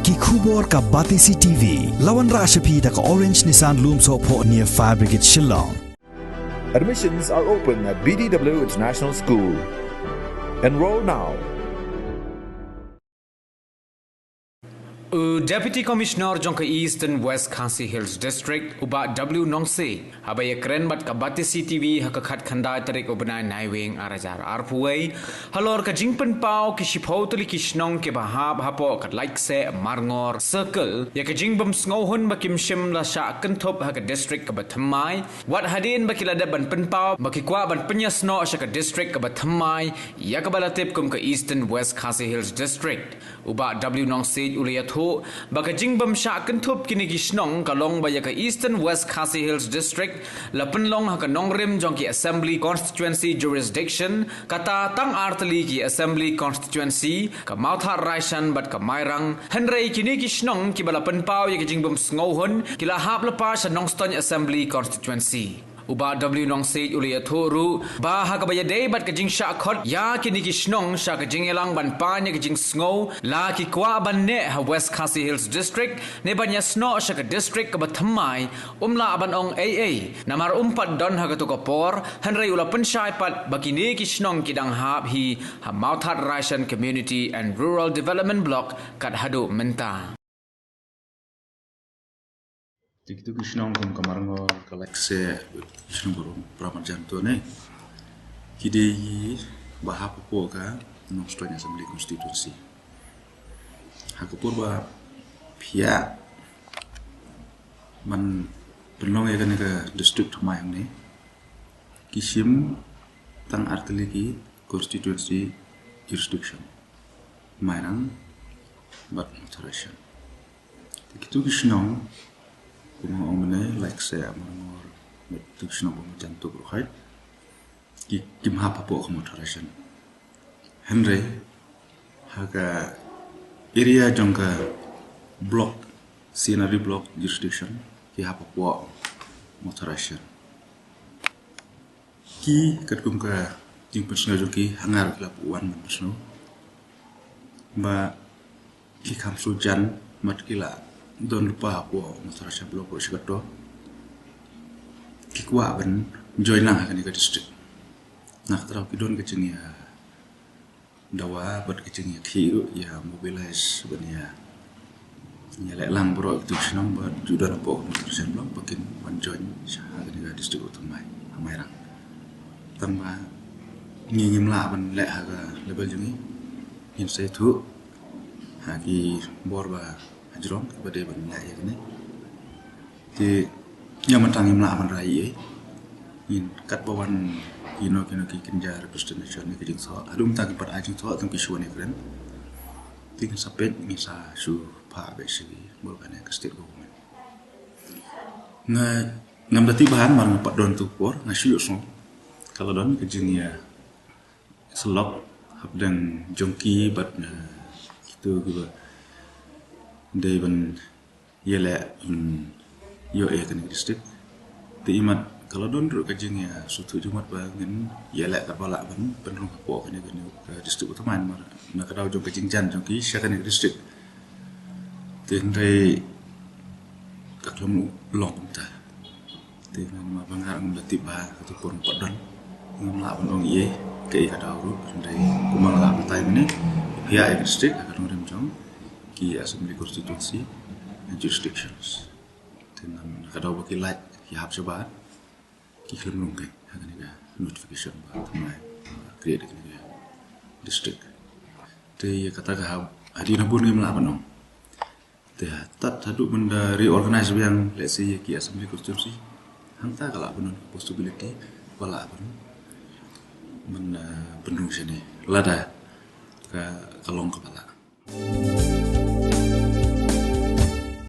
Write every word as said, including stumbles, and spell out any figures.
Ki khubor ka Batesi T V. La wanrah sha phi da ka Orange Nissan Lumsohphoh near Fire Brigade Shillong. Admissions are open at B D W International School. Enroll now. U Deputy Commissioner jong ka Eastern West Khasi Hills District, u Bah W Nongsiej, haba ïakren bad ka Batesi T V ha ka khatkhyndai tarik u bnai Naiwieng ar hajar arphew wei, halor ka jingpynpaw ki shiphew tylli ki shnong kiba hap hapoh ka Laikseh Marngor Circle ïa ka jingbymsngewhun ba kim shym la shah kynthup ha ka district kaba thymmai, wat hadien ba ki la dep ban pynpaw ba ki kwah ban pynïasnoh sha ka district kaba thymmai ïa kaba la tip kum ka Eastern West Khasi Hills District. U Bah W Nongsiej u la ïathuh ba ka jingbymshah kynthup kine ki shnong ka long ba ïa ka Eastern West Khasi Hills District la pynlong ha ka nongrim jong ki Assembly Constituency Jurisdiction, kata tang artylli ki Assembly Constituency, ka Mawthadraishan bad ka Mairang, hynrei kine ki shnong kiba la pynpaw ïa ka jingbymsngewhun ki la hap lypa sha Nongstoiñ Assembly Constituency. U Bah W Nongsiej u la ïathuh ruh ba ha kaba ïadei bad ka jingshah khot ïa kine ki shnong sha ka jingïalang ban pan ïa ka jingsngew la ki kwah ban neh ha West Khasi Hills District ne ban ïasnoh sha ka district kaba thymmai, um lah ban ong ei ei namar um pat don ha kato ka por, hynrei u la pynshai pat ba kine ki shnong ki dang hap hi ha Mawthadraishan Community and Rural Development Block kat haduh mynta. Te kitu ki shnong kum ka Marngor, ka Laikseh, shnong baroh para marjan tu ne. Ki dei ba hap hapoh ka Nongstoiñ Assembly Constituency. Ha ka por ba phiah ban pynlong ïa kane ka district thymmai hangne, ki shim tang artylli ki constituency jurisdiction, Mairang bad Mawthadraishan. Te kitu ki shnong, kum nga ong mynne, Laikseh, Marngor, bad kitu ki shnong ba marjan tu baroh hi, ki, kim hap hapoh ka Mawthadraishan. Hynrei ha ka area jong ka block, C and RD block jurisdiction, ki hap hapoh Mawthadraishan. Ki katkum ka jingpynsngew jong ki, hangne ki la pynwan ban pynsngew ba ki kham shu jan, mat ki la don lypa hapoh Mawthadraishan block baroh shi kato. Ki kwah ban join lang ha kane ka district. Na kata ka daw ki don ka jingïa dawa bad ka jingïakhih ruh, ïa mobilize ban ïa, ïaleh lang baroh kitu ki shnong ba ju don hapoh Mawthadraishan block ba kin wan join sha ha kane ka district ba thymmai, ha Mairang. Tangba ngi ngim lah ban leh ha ka level jong ngi. Ngin sa ïathuh ha ki bor ba hajrong kiba dei ban leh ïa kane. Te ïa mynta ngim lah ban rai ei ei. Ngin katba wan kino kino ki kynja representation ne ki jingthoh, haduh mynta kim pat ai jingthoh, tang ki shu wan ïakren. Te ngin sa peit, ngin sa shu phah beit sha ki bor kane ka state government. Nga, ngam da tip bha namar nga pat don tu por, nga shu ïohsngew ka la don ka jingïa syllok hapdeng jong ki bad, eh, kitu kiba dei ban ïaleh, mm, ïoh ïa kane ka district. Te imat ka la don ruh ka jingïasngewthuh jingmut ba ngin ïaleh katba lah ban pynrung hapoh kane, kane ka district ba thymmai namar na ka daw jong ka jingjan jong ki sha kane ka district. Te hynrei ka khlem long kumta. Te namar ba nga ngam da tip bha kato ka por nga pat don, ngam lah ban ong ei ei kaei ka daw ruh, hynrei kumba nga la batai mynne, ïa ka district ha ka nongrim jong ki assembly constituency and jurisdictions. Te na ka daw ba ki lait ki hap shabar, ki khlem rung kein ha kane ka notification ba thymmai, ba create kane ka district. Te ïa kata ka hap hadien ha bun ngim lah ban ong. Te tad haduh ban da reorganize biang, let's say, ïa ki assembly constituency, hangta ka lah ban don possibility ba lah ban, ban, eh, pynrung shane lada ka, ka long kaba lah.